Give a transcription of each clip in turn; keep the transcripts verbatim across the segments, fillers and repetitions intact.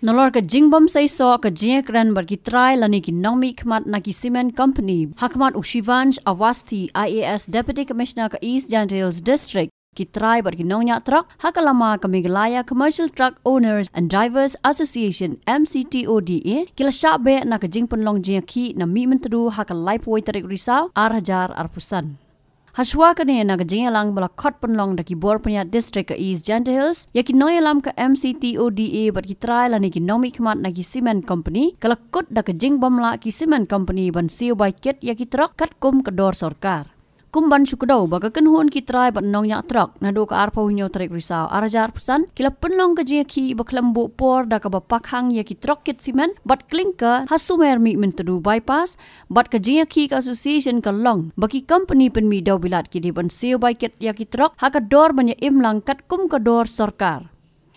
Nalor ka jingbym seisoh ka jingïakren bad ki trai lane ki nongmihkhmat na ki cement company, ha khmat u Shivansh Awasthi, I A S, Deputy Commissioner ka East Jaintia Hills District, ki trai bad ki nongñiah trok ha ka lama ka Meghalaya Commercial Truck Owners and Drivers Association, M C T O D A, ki la shah beh na ka jingpynlong jingïakhih na Mihmyntdu ha ka laiphew tarik Risaw, ar hajar arphew san. Hashwa kane, na ka jingïalang ba la khot pynlong da ki bor pynïaid district ka East Jaintia Hills ïa ki nongïalam ka M C T O D A bad ki trai lane ki nongmihkhmat na ki cement company, ka la kut da ka jingbym lah ki cement company ban siew bai kit ïa ki trok katkum ka dor sorkar. Kum ban shu kdew ba ka kynhun ki trai bad nongñiah trok, naduh ka arphew hynñiew tarik Risaw, ar hajar arphew san, ki la pynlong ka jingïakhih ba khlem buh por da kaba pakhang ïa ki trok kit cement bad clinker ha sumer Mihmyntdu bypass, bad ka jingïakhih ka association ka long ba ki company pynmih dewbilat ki dei ban siew bai kit ïa ki trok ha ka dor ban ïa im lang katkum ka dor sorkar.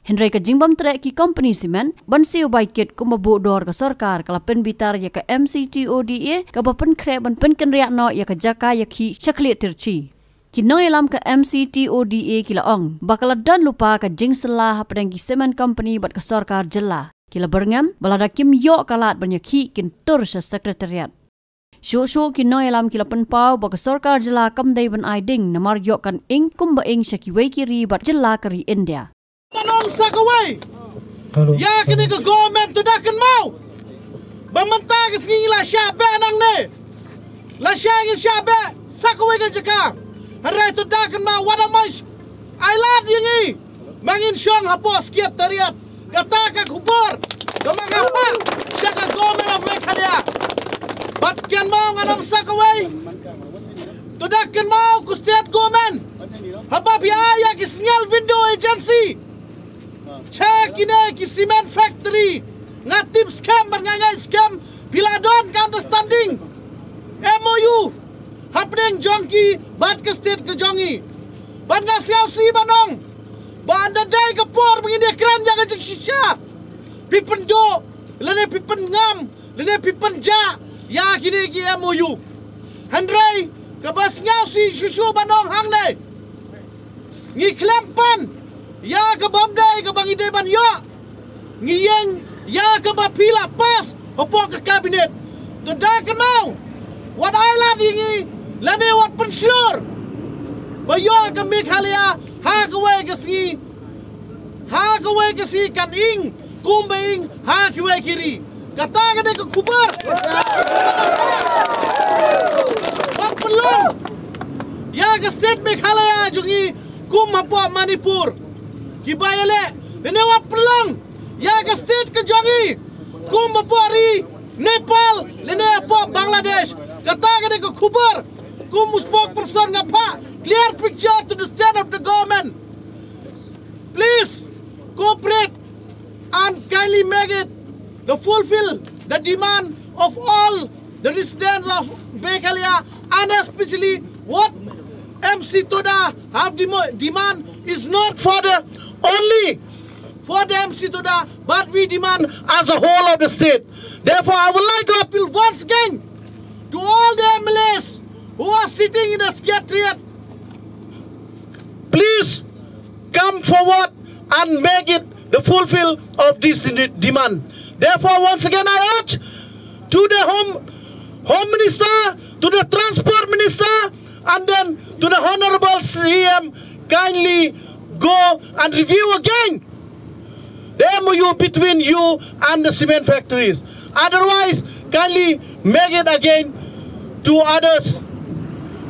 Hynrei ka jingbym treh ki company cement ban siew bai kit kumba buh dor ka sorkar, ka la pynbitar ïa ka M C T O D A kaba pynkhreh ban pynkynriah noh ïa ka jaka ïakhih sha Khliehtirchi. Ki nongïalam ka M C T O D A ki la ong ba ka la don lypa ka jingsylla hapdeng ki cement company bad ka sorkar jylla. Ki la byrngem ba lada kim ïoh ka lad ban ïakhih, kin tur sha Secretariat. Shuh shuh ki nongïalam ki la pynpaw ba ka sorkar jylla kam dei ban ai ding, namar ïoh kan ing kumba ing sha kiwei ki ri bad jylla ka ri India. Ban ong sa kawei ïa kane ka government, to da kynmaw ba mynta ka sngi ngi la shah beh nangne, la shah, ngi shah beh sa kawei ka jaka. Hynrei to da kynmaw, wat ym ai lad ïa ngi ba ngin shong hapoh Secretariat. Kata ka khubor kaba nga phah sha ka Government of Meghalaya. Bad kynmaw, ngan ong sa kawei, to da kynmaw ko State Government, haba phi ai ïa ki single window agency sha kine ki cement factory, nga tip skhem bad nga ngeit skhem phi la don ka understanding, M O U, hapdeng jong ki bad ka state ka jong ngi. Bad nga sngewsih ban ong ba ynda dei ka por ba ngin ïakren ïa ka jingshisha, phi pynduh lane phi pynngam lane phi pynjah ïa kine ki M O U. Hynrei kaba sngewsih shuh shuh ban ong hangne, ngi khlem pan ïa ka bym dei kaba ngi dei ban ïoh. Ngi ïeng ïa kaba phi la pass hapoh ka cabinet. To da kynmaw, wat ai lad ïa ngi lane wat pynshlur ba ïoh ka Meghalaya ha kawei ka sngi, ha kawei ka sngi kan ing kumba ing ha kiwei ki ri. Kata ka dei ka khubor. Wat pynlong ïa ka state Meghalaya jong ngi kum hapoh Manipur. Kiba ïaleh, lane wat pynlong ïa ka state ka jong ngi kum hapoh ri Nepal lane hapoh Bangladesh. Kata ka dei ka khubor. Kum u spokesperson nga phah clear picture to the state of the government. Please cooperate and kindly make it the fulfill the demand of all the residents of Meghalaya, and especially what M C Toda have demo- demand is not for the only for the M C Toda, but we demand as a whole of the state. Therefore, I would like to appeal once again to all the M L As who are sitting in the Secretariat, please come forward and make it the fulfill of this de- demand. Therefore, once again, I urge to the Home, Home Minister, to the Transport Minister, and then to the Honorable C M, kindly go and review again the M O U between you and the cement factories. Otherwise, kindly make it again to others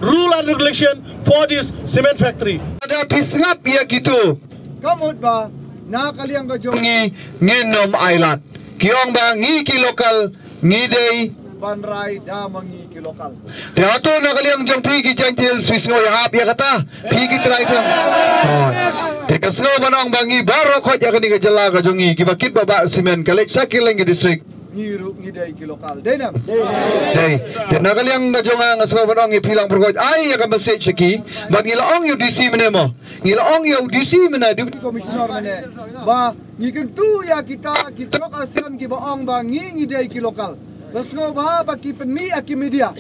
rule and regulation for this cement factory. Lada phi sngap ïa kitu, ka mut ba na ka liang ka jong ngi, ngin ym ailad. Ki ong ba ngi ki local ngi dei ban rai da ma ngi ki local. Te hato na ka liang jong phi ki Jaintia Hills phi sngew ïahap ïa kata, phi ki trai tang? Te ka sngew ban ong ba ngi baroh khoit ïa kane ka jylla ka jong ngi kiba kit ba bah cement ka leit sa kylleng ki district. Ngi ruh ngi dei ki local, dei ne em? Dei. Te na ka liang ka jong nga, nga sngew ban ong ïa phi lang pyrkhat, ai ïa ka message sha ki. Bad ngi la ong ïa u D C mynne mo, ngi la ong ïa u D C mynne, Deputy Commissioner mynne, ba ngi kyntu ïa kita ki trok ASEAN kiba ong ba ngi, ngi dei ki local. Ba sngewbha ba ki pynmih ïa ki media.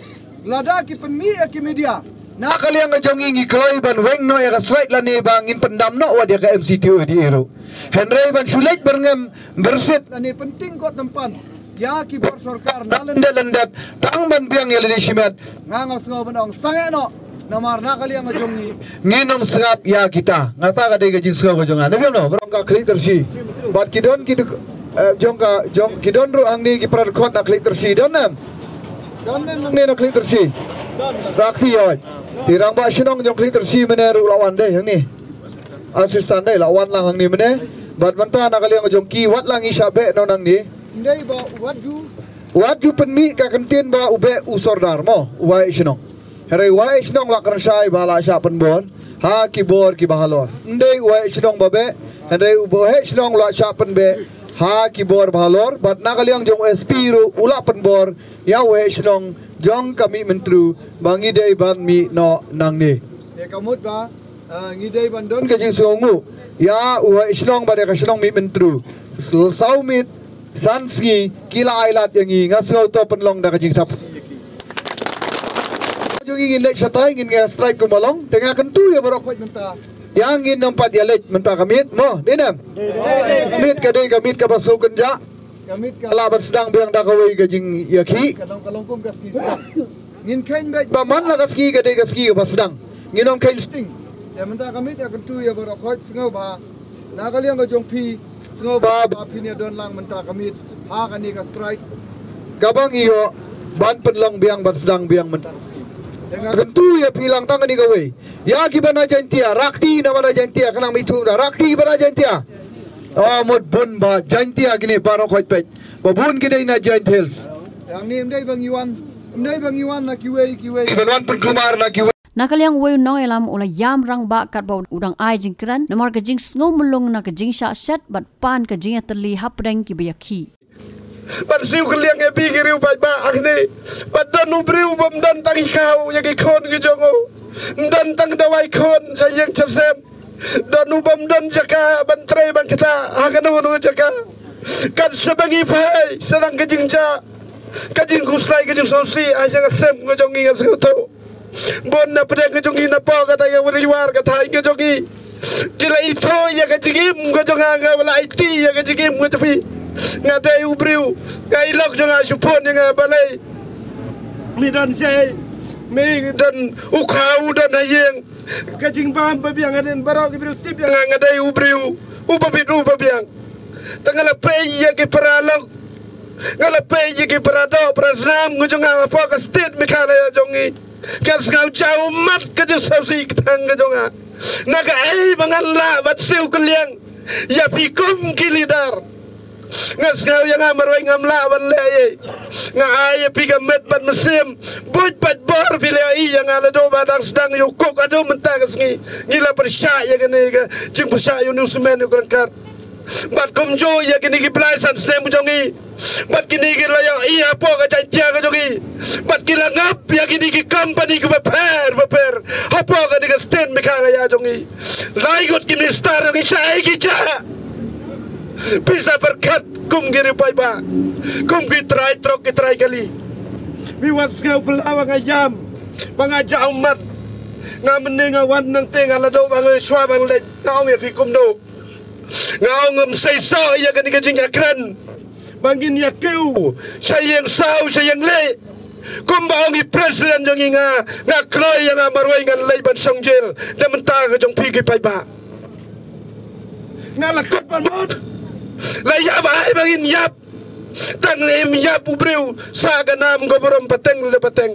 Lada ki pynmih ïa ki media, na ka liang ka jong ngi, ngi kloi ban weng noh ïa ka sraid lane ba ngin pyndam noh wat ïa ka M C T O D A ruh. Hynrei ban shu leit byrngem byrsit lane pynting kot tympan ïa ki bor sorkar na lyndet lyndet tang ban biang ïa lade shimet. Nga nga sngew ban ong sangeh noh, namar na ka liang ka jong ngi ngin ym sngap ïa kita. Nga ta ka dei ka jingsngew ka jong nga. Na biang noh, bad ka Khliehtyrshi. Bad ki don ki duk, eh, jong ka, jong ki don ruh hangne ki para dkhot na Khliehtyrshi. Don em? Don em hangne na Khliehtyrshi? Rakti ïoh. Te rangbah shnong jong Khliehtyrshi mynne ruh la wan dei hangne. Assistant dei la wan lang hangne mynne. Bad mynta na ka liang jong ki wat lang i shah beh noh nangne. Ndei ba wat ju, wat ju pynmih ka kyntien ba u beh u sordar mo, u waheh shnong. Hynrei u waheh shnong la kren shai ba la shah pynbor ha ki bor kiba halor. Ndei u waheh shnong ba beh, hynrei u waheh shnong la shah pynbeh ha ki bor ba halor. Bad na ka liang jong u S P ruh u la pynbor ïa u waheh shnong jong ka Mihmyntdu ba ngi dei ban mih noh nangne. Te ka mut ba Ah, ngi dei ban don ka jingsngewnguh ïa u waheh shnong bad ïa ka shnong Mihmyntdu. Saw miet san sngi ki la ai lad ïa ngi, nga sngew to pynlong da ka jingthap. Jong ngi ngin leit shatai, ngin ïa strike kumba long, te nga kyntu ïa baroh khoit mynta. Ïa ngin nym pat ïa leit mynta ka miet mo, dei nem? Ka miet ka dei ka miet kaba sngewkynjah. Ka miet ka lah ban sdang biang da kawei ka jingïakhih. Ka long, ka long kum ka sngi sdang. Ngin kheiñ beit ba man la ka sngi ka dei ka sngi kaba sdang. Ngin ym kheiñ sting. Te mynta ka miet ïa kyntu ïa baroh khoit, sngewbha na ka liang ka jong phi, sngewbha ba phin ïa don lang mynta ka miet ha kane ka strike kaba ngi ïoh ban pynlong biang ban sdang biang mynta ka sngi. Te nga kyntu ïa phi lang tang kane kawei. Ïa kiba na Jaintia, rakti na ba na Jaintia, khnang ba ithuh da rakti kiba na Jaintia. Oh, mut bun ba Jaintia kine baroh khoit peit. Ba bun ki dei na Jaintia Hills. Yang ni ym dei ba ngi wan, ym dei ba ngi wan na kiwei kiwei. Kiba wan pynkulmar na kiwei. Na ka liang uwei u nongïalam u la ïam rangbah katba u dang ai jingkren namar ka jingsngew mulung na ka jingshah shet bad pan ka jingïatylli hapdeng kiba ïakhih. Ban siew kylliang ïa phi ki riew paidbah hangne. Ban don u briew bym don tang i khaw ïa ki khun ki jong u. Ym don tang dawai khun sha ïing sha sem. Don u bym don jaka ban trei ban ktah ha kano kano jaka. Kat shaba ngi phai sa dang ka jingjah, ka jingkhuslai, ka jingsngewsih ha ïing ha sem ka jong ngi, nga sngewthuh. Bun na pdeng ka jong ngi, na poh kata ka ri War, ka thaiñ ka jong ngi, ki la ithuh ïa ka jingim ka jong nga, nga la aiti ïa ka jingim ka jong phi. Nga dei u briew, nga i lok jong nga shu phone ïa nga, balei mi don shai, mi don u khaw, u don ha ïing. Ka jingbam ba biang hadien baroh ki briew tip ïa nga, nga dei u briew uba bit uba biang. Te nga la peit ïa ki para lok, nga la peit ïa ki para doh para snam ka jong nga hapoh ka state Meghalaya jong ngi. Ka sngew jaw mat ka jingsngewsih ka tang ka jong nga. Na kaei ba ngan lah ban siew kylliang ïa phi kum ki leader? Nga sngew ïa nga marwei ngam lah ban leh ei. Nga ai ïa phi ka met bad mynsiem. Buit bad bor phi leh ei ïa nga, lada ba dang sdang ïa u kuk haduh mynta ka sngi. Ngi la pyrshah ïa kane ka jingpyrshah ïa une u smen ïa u ryngkat. Bad kumjuh ïa kine ki blai san snem jong ngi. Bad kine ki la ïohi hapoh ka Jaintia ka jong ngi. Bad ki la ngap ïa kine ki company kiba pher ba pher hapoh kane ka state Meghalaya jong ngi. Lai ngut ki minister jong ngi, shaei ki jah? Pisa pyrkhat kum ki riew paidbah, kum ki trai trok ki trai kali. Phi wat sngew phylla ba nga ïam, ba nga jaw mat. Nga mynne nga wan nangte, nga la duh ba nga shuwa ban leit, nga ong ïa phi kumno. Nga ong ym seisoh ïa kane ka jingïakren ba ngin ïa kiew sha ïing saw sha ïing leh. Kumba ong i president jong ngi, nga, nga kloi ïa nga marwei ngan leit ban shong jail da mynta ka jong phi ki paidbah. Nga la kut ban mut. La ïap ai ba ngin ïap. Tang im ïap u briew sa ka nam ka burom pateng le pateng.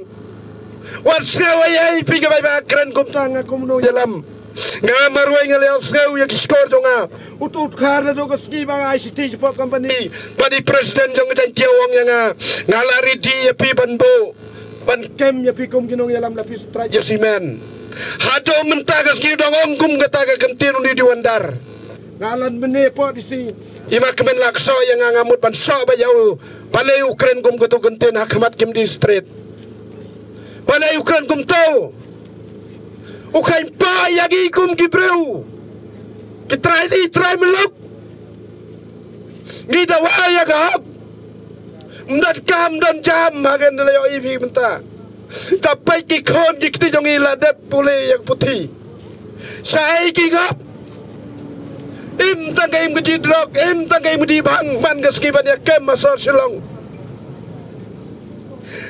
Wat sngew ei ei phi ki paidbah kren kumta, nga kumno ïalam. Nga marwei nga la ïohsngew ïa ki shkor jong nga. Uto u dkhar naduh ka sngi ba nga ai shithi shapoh company. Bad i president jong ka Jaintia u ong ïa nga, nga la ready ïa phi ban buh, ban kem ïa phi kum ki nongïalam, la phi strike ïa cement. Haduh mynta ka sngi u dang ong kum kata ka kyntien u Nidhi Wonder. Nga la mynne hapoh D C. I ma kmen la ksoh ïa nga, nga mut ban soh ba ïa u. Balei u kren kum kato kyntien ha khmat ki Myndi Street? Balei u kren kumto? U kheiñ paw ïa ngi kum ki briew, ki trai lih trai muluk. Ngi dawa ïa ka hok. Ym don kam don jam, hagen da la ïohi phi mynta. Ka peit ki khun ki kti jong ngi la dep pule ïa ka puthi. Shaei ki ngop? Im Im tang ka im ka jingdrok, im tang ka im ka jingbhang, man ka sngi ban ïa kem ha sor Shillong.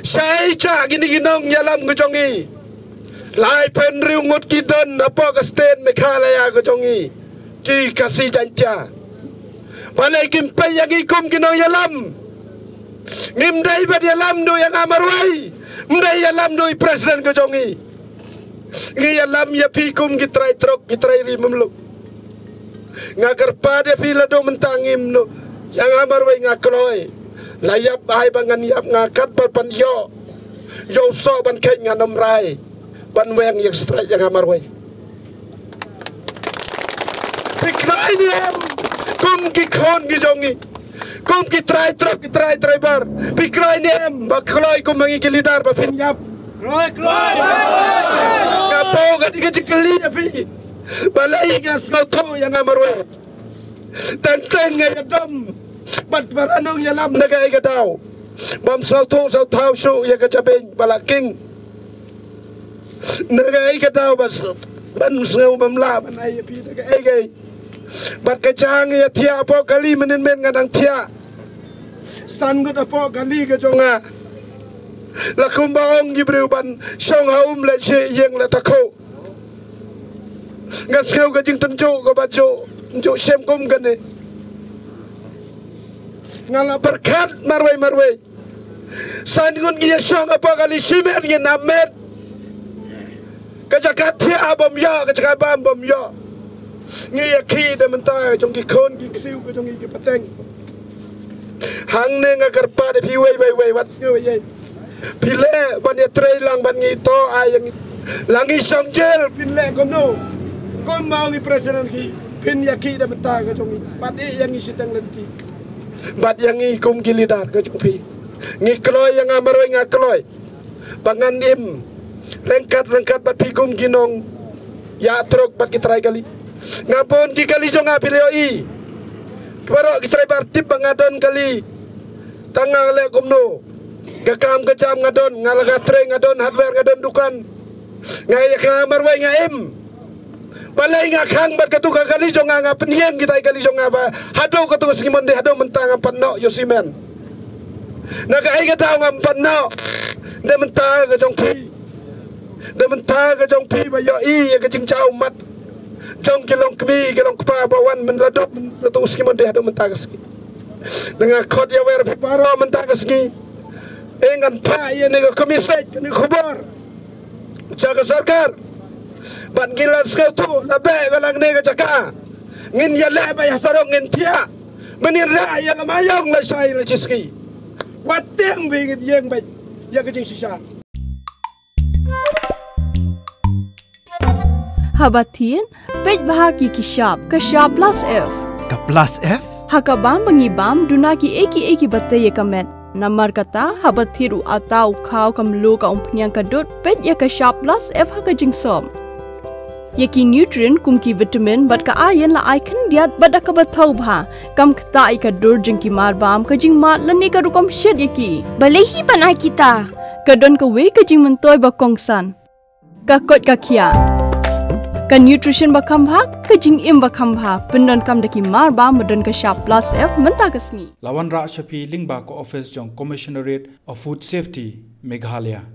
Shai shah kine ki nongïalam ka jong ngi. Laiphew hynriew ngut ki don hapoh ka state Meghalaya ka jong ngi. Ki Khasi Jaiñtia. Balei kim peit ïa ngi kum ki nongïalam? Ngim dei ban ïalam duh ïa nga marwei. Ym dei ïalam duh i president ka jong ngi. Ngi ïalam ïa phi kum ki trai trok, ki trai ri mynluk. Nga kyrpad ïa phi la duh mynta ngim noh. Ïa nga marwei nga kloi. La ïap ai ba ngan ïap nga katba pan ïoh. Ïoh soh ban khet ngan ym rai. Ban weng ïa ka strike ïa nga marwei. Phi kloi ne em kum ki khun ki jong ngi. Kum ki trai trok, ki trai traibar. Phi kloi ne em ba kloi kum ma ngi ki leader ba phin ïap. Kloi, kloi. Nga buh kane ka jingkylli ïa phi. Balei nga sngewthuh ïa nga marwei. Teng teng nga ïadom bad para nongïalam na kaei ka daw. Bym sngewthuh sngewthaw shuh ïa ka jabieng ba la king. Na kaei ka daw ban sngew bym lah ban ai ïa phi na kaei kaei. Bad ka jong nga ïa thiah hapoh kali mynnin mynnin nga dang thiah. San ngut hapoh kali ka jong nga. La kumba ong ki briew ban shong ha um leh shi ïeng leh takhu. Nga sngew ka jingtynjuh kaba juh, juh shem kum kane. Nga la pyrkhat marwei marwei. San ngut ngi ïa shong hapoh kali shimet ngi na met. Ka jaka thiah bym ïoh, ka jaka bam bym ïoh. Ngi ïa khih da mynta jong ki khun ki ksiew ka jong ngi ki pateng. Hangne nga kyrpad ïa phi wei wei wei wat sngew ïa. Phi leh ban ïa trei lang ban ngi to ai ïa ngi. La ngi shong jel phin leh kumno? Kumba ong i president ki phin ïa khih da mynta ka jong ngi. Bad ïa ngi shiteng lynti. Bad ïa ngi kum ki leader ka jong phi. Ngi kloi ïa nga marwei nga kloi. Ba ngan im ryngkat ryngkat bad phi kum ki nongïatrok bad ki trai kali. Nga bun ki kali jong nga phi la ïohi. Baroh ki trai bar tip ba nga don kali. Tang nga leh kumno. Ka kam ka jam nga don, nga la nga trei nga don hardware nga don dukan. Nga ïa ka marwei nga im. Balei nga khang bad katu ka kali jong nga, nga pynïeng kita i kali jong nga ba haduh katu ka sngi Monday haduh mynta ngam pat noh ïoh simen. Na kaei ka daw ngam pat noh? Da mynta ka jong phi. Da mynta ka jong phi ba ïohi ïa ka jingjaw mat jong ki long kmie ki long kpa ba wan mynta haduh mynta tu sngi Monday haduh mynta ka sngi. Da nga khot ïa wer phi baroh mynta ka sngi. Eh ngan phah ïa ne ka kmie sait ne khubor. Jaka sorkar. Bad ngi la sngewthuh la beh ka lang ne ka jaka. Ngin ïa leh ba ïa sarong ngin thiah. Mynnin ra ïa la mayong la shai la chiski. Wat tieng bi ngin ïeng bad ïa ka jingshisha. Haba thied, peit bha ki ki shap, ka shap plus F. Ka plus F? Ha ka bam ba ngi bam, duna ki ei ki ei ki ba tei ïa ka met. Namar kata, haba thied u ata u khaw ka mluh ka umphniang ka dud, peit ïa ka shap plus F ha ka jingsop. Ïa ki nutrient kum ki vitamin bad ka iron la ai khyndiat bad da kaba thaw bha. Kam ktah ïa ka dur jong ki marbam ka jingmad lane ka rukom shet ïa ki. Balei hi ban ai kita? Ka don kawei ka jingmyntoi ba kongsan. Ka koit ka khiah. Ka nutrition ba kham bha, ka jingim ba kham bha. Pyndonkam da ki marbam ba don ka shap plus F mynta ka sngi. La wanrah sha phi lyngba ka office jong Commissionerate of Food Safety, Meghalaya.